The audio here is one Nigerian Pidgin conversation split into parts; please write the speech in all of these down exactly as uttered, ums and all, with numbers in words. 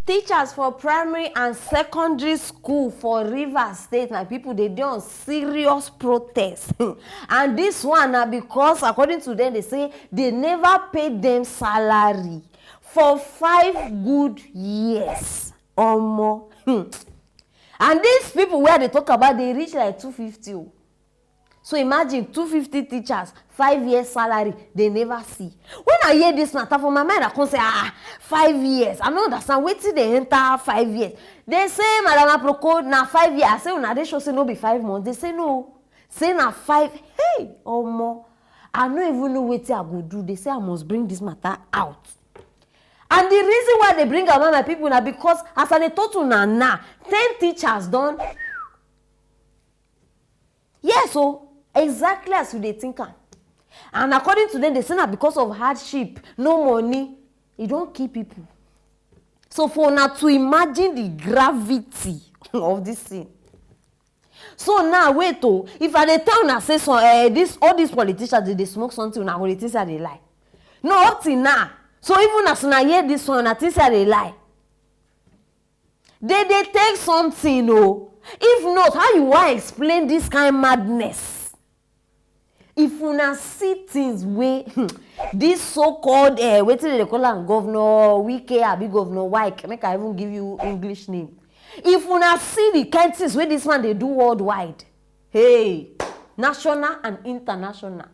Teachers for primary and secondary school for Rivers State, my people, they dey on serious protest. And this one na because, according to them, they say they never pay them salary for five good years. Omo. Hmm. And these people where they talk about, they reach like two fifty o. So imagine two fifty teachers, five years salary, they never see. When I hear this matter for my mind, I come say, "Ah, five years." I no understand wetin dey enter five years. They say, "Madam Aproko, na five years." I say, "Una dey sure say no be five months?" They say, "No." Say na five. Hey, omo. I no even know wetin I go do. They say I must bring this matter out. And the reason why they bring am out, my people, na because as I dey talk to una now, ten teachers don. Yes o, exactly as you dey think am. And according to them, they say na because of hardship, no money, e don kill people. So for una to imagine the gravity of this thing. So now, wait o, if I dey tell una say some, eh, this, all these politicians, they dey smoke something, una go dey think say I dey lie. No, up till now. So even as una hear this one, una think say I dey lie. They dey take something o. If not, how you wan explain this kind madness? If una see things wey this so-called, eh, wetin dem dey call am, Governor Wike abi Governor Wike, make I even give you English name. If una see the kind things wey this man dey do worldwide, hey, national and international.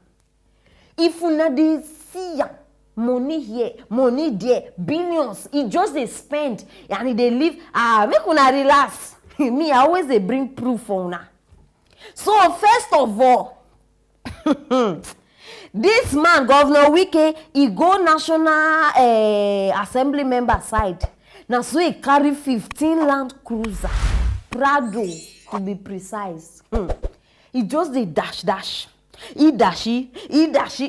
If una dey see am, money here, money there, billions, e just dey spend and e dey live. Ah, make una relax. Me, I always dey bring proof for una. So first of all, this man, Governor Wike, he go National, eh, Assembly member side. Na so he carry fifteen Land Cruiser, Prado to be precise. Hmm. He just dey dash dash. He dash, he dash.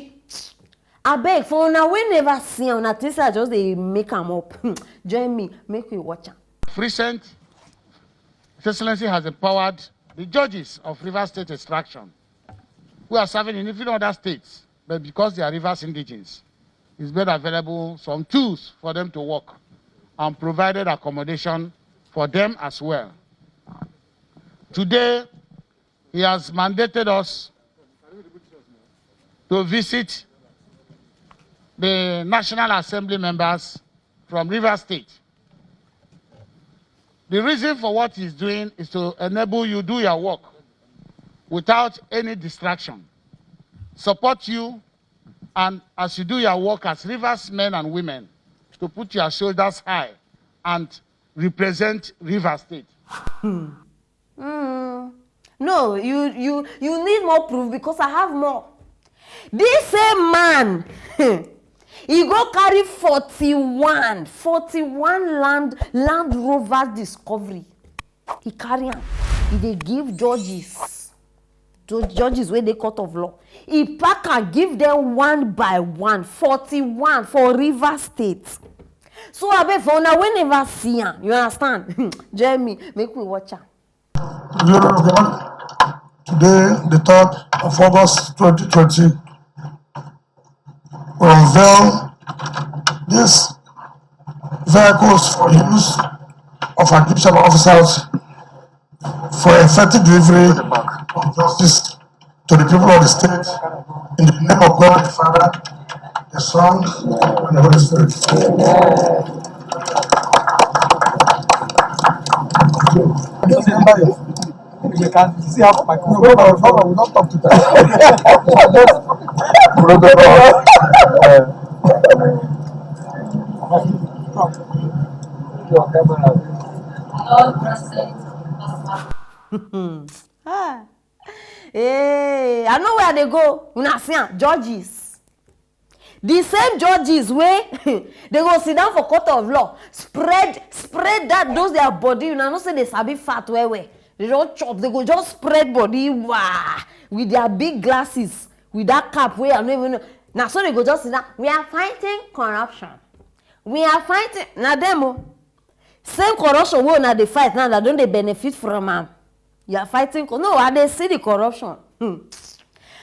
Abeg, for una wey never see am, una think say I just dey make am up. Hmm. Join me, make we watch am. Recent, His Excellency has empowered the judges of Rivers State Extraction who are serving in even other states, but because they are Rivers indigenes, it's made available some tools for them to work and provided accommodation for them as well. Today, he has mandated us to visit the National Assembly members from Rivers State. The reason for what he's doing is to enable you do your work without any distraction, support you, and as you do your work as Rivers men and women, to put your shoulders high and represent Rivers State. Hmm. No, you, you, you need more proof because I have more. This same man, he go carry forty-one, forty-one Land, Land Rover Discovery. He carry am. He dey give judges. Ju-, judges wey dey court of law. He pack am give them one by one, forty-one for Rivers State. So abeg, for una wey never see am, you understand? Join me, make we watch am. Today, the third of August twenty twenty, we unveil these vehicles for use of our judicial officers for effective delivery of justice to the people of the state, in the name of God the Father, the Son, and the Holy Spirit. You can see how my, no, no, no, we don't talk to that. Protocol. Ah. Hey, I know where they go. Una see am, judges. The same judges wey they go sit down for court of law, spread, spread that, those their body. Una know say they sabi fat well well. They don chop, they go just spread body, wah, with their big glasses, with that cap wey I no even know. Na so they go just sit down. We are fighting corruption. We are fighting, na them o. Same corruption wey una dey fight now, una don dey benefit from am. You are fighting co-, no, I dey see the corruption. Hmm.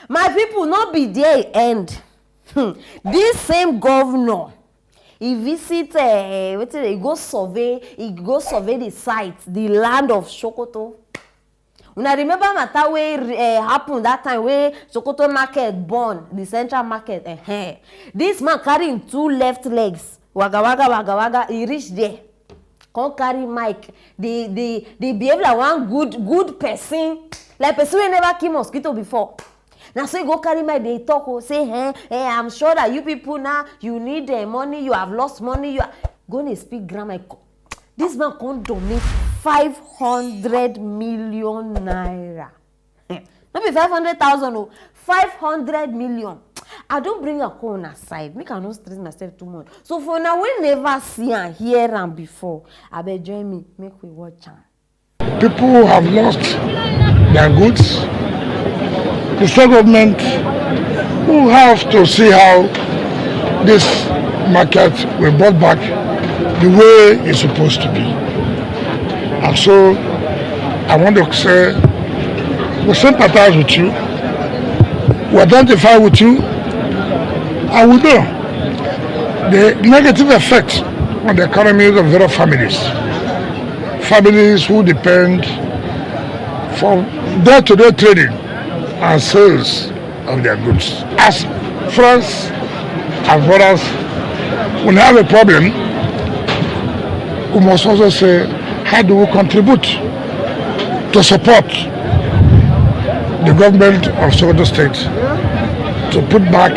My people, no be there e end. Hmm. This same governor, E visit, eh, wetin dey, e go survey, e go survey the site, the land of Sokoto. Una remember matter wey, eh, happen that time wey Sokoto market burn, the central market? Ehen. This man carry him two left legs, waga waga waga waga, e reach there, come carry mic, dey dey dey behave like one good good person, like person wey never kill mosquito before. Na so e go carry mic dey talk o, say, "Eh, eh, I'm sure that you people now, you need, eh, money, you have lost money, you are," go dey speak grammar. This man come donate five hundred million naira. No be five hundred thousand o, five hundred million. I don bring am come una side, make I no stress myself too much. So for una wey never see am, hear am before, abeg join me, make we watch am. People have lost their goods. The state government will have to see how this market will brought back the way it's supposed to be. And so I want to say we sympathize with you, we identify with you, and we know the negative effect on the economies of a lot of families. Families who depend for day-to-day trading and sales of their goods. As friends and brothers, we have a problem. We must also say, how do we contribute to support the government of Sokoto State to put back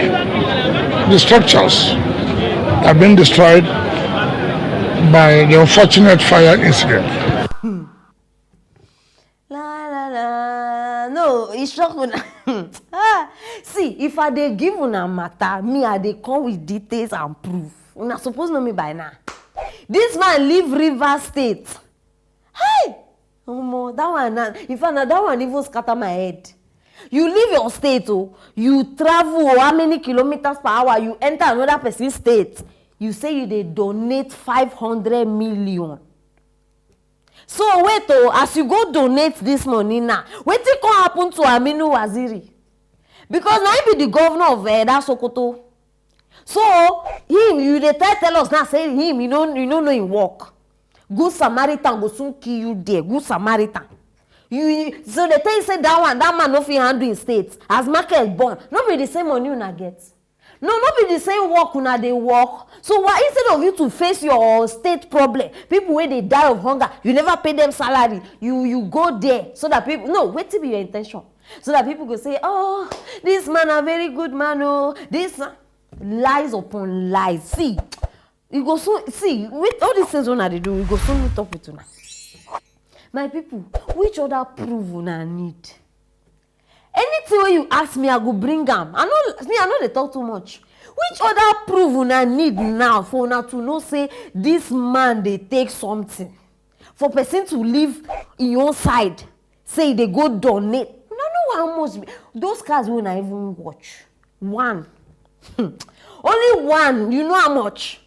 the structures that have been destroyed by the unfortunate fire incident? La la la. No, e shock una. Ah, see, if I dey give una matter, me, I dey come with details and proof. Una suppose know me by now. This man leave Rivers State. Hey! Omo, that one na, in fact, na that one even scatter my head. You leave your state o, you travel o, how many kilometers per hour, you enter another person state, you say you dey donate five hundred million. So wait o, as you go donate this money now, wetin come happen to Aminu Waziri? Because na him be the governor of, eh, that Sokoto. So him, you dey try tell us now say him, you no, you no know him work. Good Samaritan go soon kill you there. Good Samaritan. You, you, so they tell you say that one, that man no fit handle him state. As market burn, no be the same money una get? No, no be the same work una dey work. So why, instead of you to face your state problem, people wey dey die of hunger, you never pay them salary. You, you go there so that people, no, wetin be your intention? So that people go say, "Oh, this man a very good man o." This lies upon lies. See, you go soon see with all these things una dey do, we go soon meet up with una. My people, which other proof una need? Anything wey you ask me, I go bring am. I no, me, I no dey talk too much. Which other proof una need now for una to know say this man dey take something? For person to leave him own side, say e dey go donate. Una know how much be those cars wey una even watch? One. Only one, you know how much?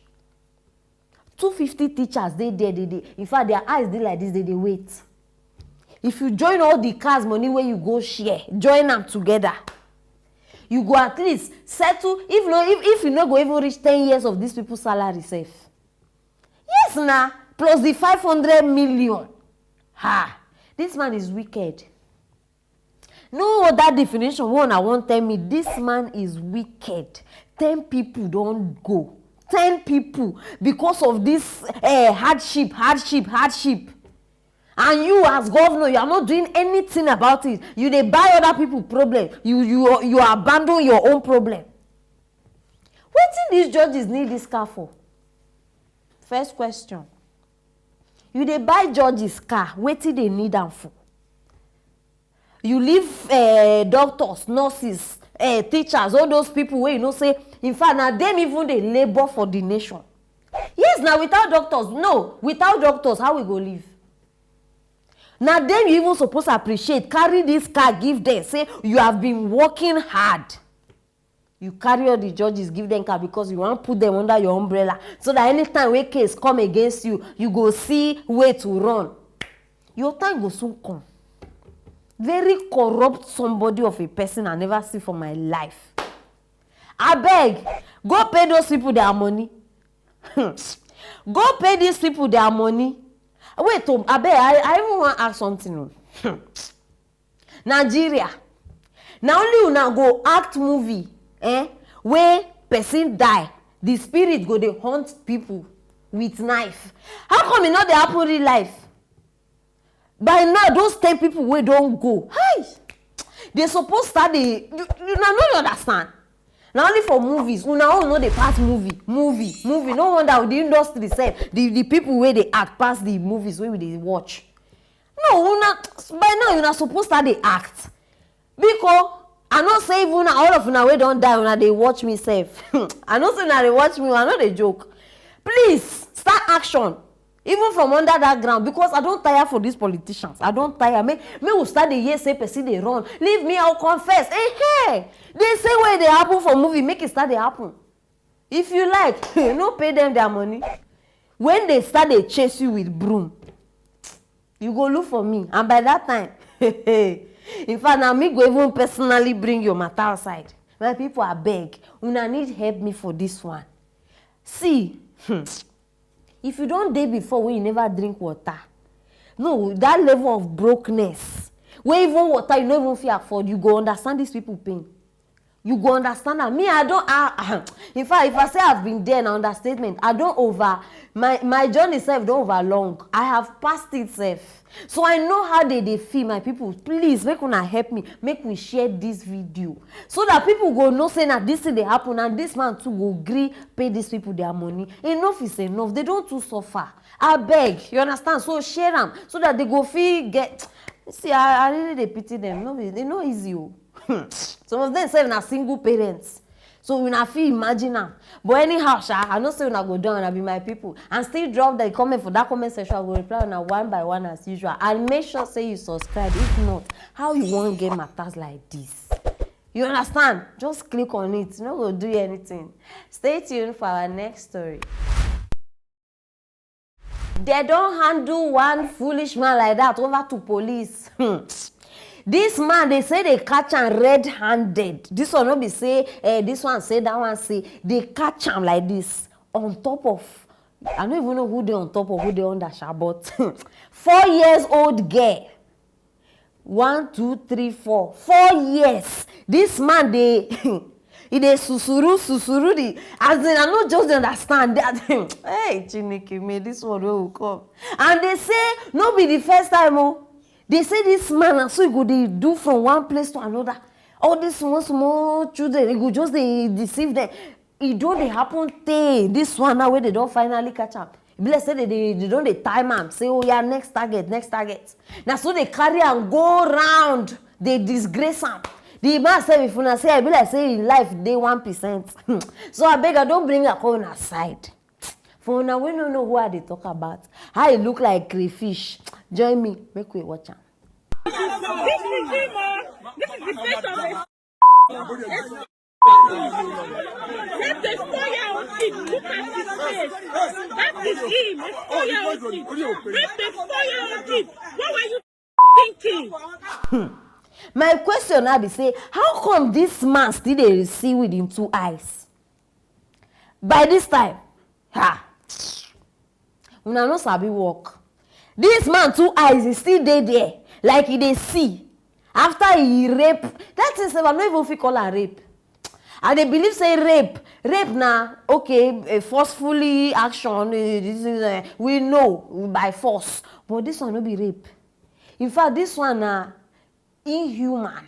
Two fifty teachers dey there, dey dey. In fact, their eyes dey like this, dey dey wait. If you join all the cars money wey you go share, join am together, you go at least settle. If no, if, if you no go even reach ten years of these people salary sef. Yes na, plus the five hundred million. Ha! This man is wicked. No other definition wey una wan tell me, this man is wicked. Ten people don go. Ten people because of this, eh, hardship, hardship, hardship. And you as governor, you are not doing anything about it. You dey buy other people problem. You, you, you abandon your own problem. Wetin these judges need this car for? First question. You dey buy judges car, wetin they need am for? You leave, eh, doctors, nurses, eh, teachers, all those people wey you know say, in fact, na dem even dey labour for the nation. Yes, na without doctors, no, without doctors, how we go live? Na dem you even suppose appreciate, carry this car give them, say you have been working hard. You carry all the judges, give them car because you wan put them under your umbrella, so that anytime wey case come against you, you go see way to run. Your time go soon come. Very corrupt somebody of a person I never see for my life. Abeg, go pay those people their money. Go pay these people their money. Wait o, abeg, I I even wan ask something o. Nigeria, na only una go act movie, eh, wey person die, the spirit go dey hunt people with knife. How come e no dey happen real life? By now, those ten people wey don go, hi, they suppose start dey, you, you na no dey understand. Na only for movies, una own no dey pass movie, movie, movie. No wonder the industry sef, the the people wey dey act pass the movies wey we dey watch. No, una, by now una suppose start dey act. Biko, I know say even all of una wey don die, una dey watch me sef. I know say una dey watch me, I no dey joke. Please, start action. Even from under that ground, because I don tire for these politicians. I don tire. Make, make we start dey hear say person dey run. Leave me, I'll confess. Eh, hey, they say wey dey happen for movie, make e start dey happen. If you like, no pay them their money. When they start dey chase you with broom, you go look for me. And by that time, in fact, na me go even personally bring your matter outside. My people, abeg, una need help me for this one. See, hmm, if you don dey before wey you never drink water, no, that level of brokenness, wey even water you no even fit afford, you go understand these people pain. You go understand am. Me, I don, ah, ah, in fact, if I say I've been there, na understatement. I don over, my my journey sef don over long. I have passed it sef. So I know how they dey feel, my people. Please, make una help me. Make we share this video so that people go know say na this thing dey happen, and this man too go gree pay these people their money. Enough is enough. They don too suffer. Abeg, you understand? So share am so that they go fit get. See, I, I really dey pity them. No be, e no easy o. Some of them sef na single parents. So una fit imagine am. But anyhow sha, I know say una go down, una be my people, and still drop the comment for that comment section. I go reply una one by one as usual. And make sure say you subscribe. If not, how you wan get matters like this? You understand? Just click on it. You no go do anything. Stay tuned for our next story. They don handle one foolish man like that over to police. Hmm. This man, they say they catch am red-handed. This one no be say, eh, this one say, that one say. They catch am like this on top of, I no even know who dey on top or who dey under sha, but four years old girl. One, two, three, four. Four years. This man dey, e dey susuru, susuru the, as in, I no just dey understand. That, hey, Chineke, may this one wey will come. And they say no be the first time o. They say this man, na so e go dey do from one place to another. All these small, small children, e go just dey deceive them. E don dey happen tey. This one now wey they don finally catch am, e be like say they, they, they don dey time am, say, "Oh yeah, next target, next target." Na so they carry am go round, they disgrace am. The man sef, if una see am, e be like say im life dey one percent. So abeg, I don bring am come una side. For una wey no know who I dey talk about, how e look like crayfish, join me, make we watch am. This is him o. This is the face of a, let the four-year-old kid look at his face. That is him, a four-year-old kid. Rape a four-year-old kid. What were you thinking? My question now be say, how come this man still dey see with him two eyes? By this time, ha, una no sabi work. This man two eyes, e still dey there, like e dey see. After he rape, that thing sef, I no even fit call am rape. I dey believe say rape, rape na, okay, a forcefully action, eh, this is, eh, we know by force. But this one no be rape. In fact, this one na inhuman.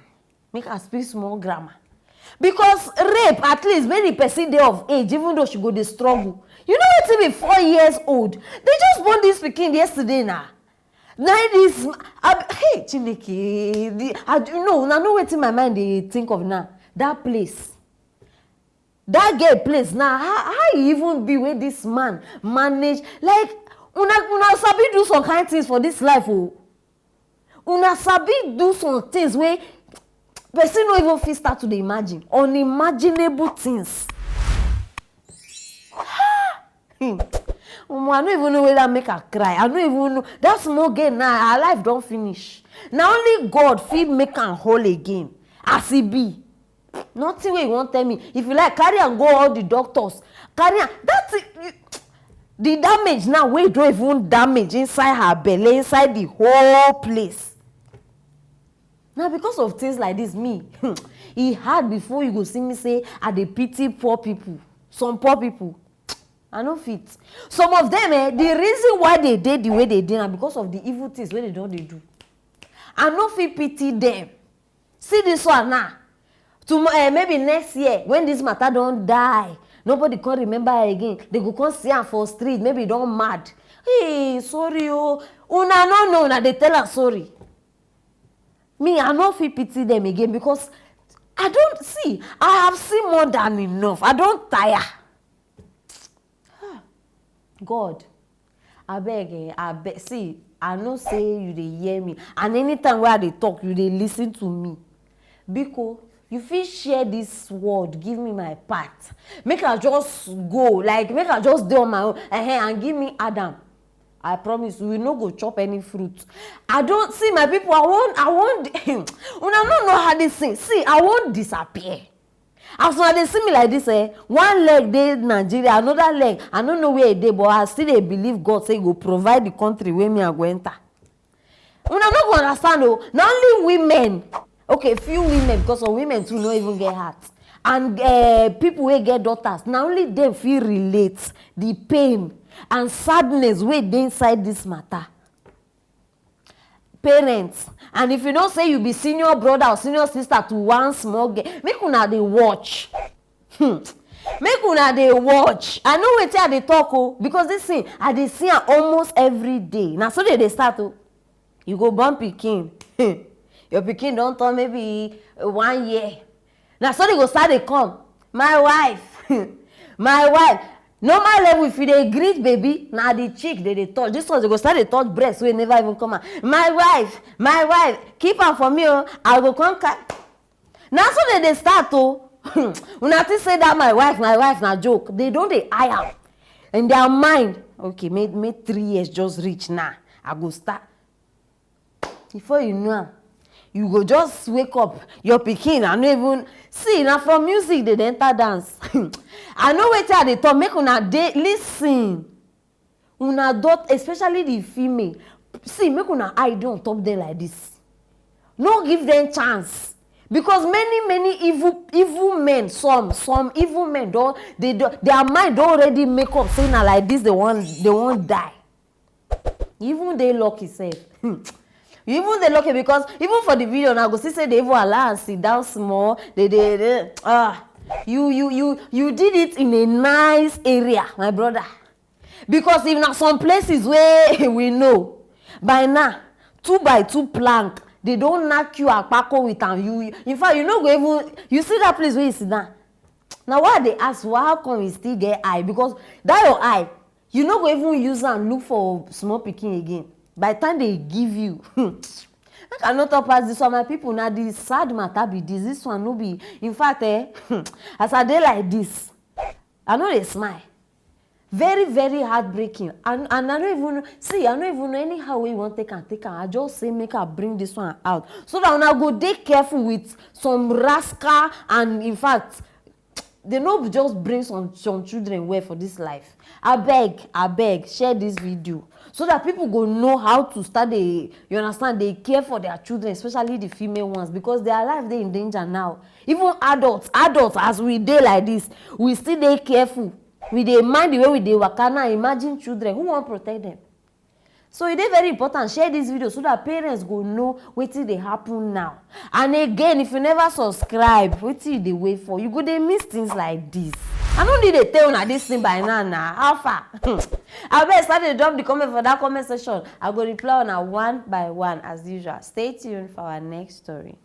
Make I speak small grammar. Because rape, at least when the person dey of age, even though she go dey struggle. You know wetin be four years old? They just born this pikin yesterday na. Na this, I, hey, Chineke, the, I, you know, una know wetin my mind dey think of now. That place. That girl place now, how, how e even be wey this man manage? Like, una, una sabi do some kind things for this life o. Una sabi do some things wey person no even fit start to dey imagine. Unimaginable things. Hmm. Omo, I no even know whether make I cry. I no even know. That small girl now, her life don finish. Na only God fit make am whole again. As e be. Nothing wey you wan tell me. If you like, carry am go all the doctors. Carry am. That thing, you, The damage now wey don even damage inside her belle, inside the whole place. Na because of things like this, me e hard before you go see me say I dey pity poor people. Some poor people, I no fit. Some of them, eh, the reason why they dey the way they dey na because of the evil things wey they don dey do. I no fit pity them. See this one now. Tomorrow, eh, maybe next year, when this matter don die, nobody come remember her again. They go come see am for street, maybe e don mad. Hey, sorry o. Una no know, una dey tell am sorry. Me, I no fit pity them again because I don see, I have seen more than enough. I don tire. God, abeg, eh, abeg, see, I know say you dey hear me, and anytime wey I dey talk, you dey listen to me. Biko, you fit share this word, give me my part. Make I just go, like, make I just dey on my own, eh, and give me Adam. I promise we no go chop any fruit. I don see, my people, I wan, I wan, una no know how this thing. See, I wan disappear. As una dey see me like this, eh, one leg dey Nigeria, another leg, I no know where e dey, but I still dey believe God say e go provide the country wey me I go enter. Una no go understand o. Na only women, okay, few women, because some women too no even get heart. And, eh, people wey get daughters, na only them fit relate the pain and sadness wey dey inside this matter. Parents, and if you know say you be senior brother or senior sister to one small girl, make una dey watch. Hmm. Make una dey watch. I know wetin I dey talk o, because this thing, I dey see am almost every day. Na so they dey start o. You go born pikin. Your pikin don turn maybe one year. Na so they go start dey come. My wife, my wife. Normal level, if you dey greet baby, na the cheek they dey touch. This one, they go start dey touch breast wey never even come out. My wife, my wife, keep am for me o. I go come carry. Na so they dey start o. Una think say that my wife, my wife na joke. They don dey eye am. In their mind, okay, make, make three years just reach now. I go start. Before you know am, you go just wake up. Your pikin, I no even see, na from music they dey enter dance. I know wetin I dey talk. Make una dey listen. Una don, especially the female. See, make una eye dey on top them like this. No give them chance. Because many, many evil, evil men, some, some evil men don, they don, their mind don already make up say na like this they wan, they wan die. You even dey lucky sef. Hmm. You even dey lucky because even for the video, una go see say they even allow am sit down small. They, they, they, ah, you, you, you, you did it in a nice area, my brother. Because if na some places wey we know, by now, two by two plank, they don knack you akpako with am. You, in fact, you no go even, you see that place where you sit down. Na why I dey ask you, how come you still get eye? Because that your eye, you no go even use am look for small pikin again. By the time they give you, make I no talk pass this one, my people. Na the sad matter be this. This one no be. In fact, eh, as I dey like this, I no dey smile. Very, very heartbreaking. And, and I no even see, I no even know anyhow wey you wan take am, take am. I just say make I bring this one out so that una go dey careful with some rascal. And in fact, they no just bring some, some children well for this life. Abeg, abeg, share this video so that people go know how to start dey, you understand, dey care for their children, especially the female ones, because their life dey in danger now. Even adults, adults, as we dey like this, we still dey careful. We dey mind the way we dey waka now. Imagine children, who wan protect them? So e dey very important, share this video so that parents go know wetin dey happen now. And again, if you never subscribe, wetin you dey wait for? You go dey miss things like this. I no need to tell una this thing by now na. How far? Abeg, start dey drop the comment for that comment section. I go reply una one by one as usual. Stay tuned for our next story.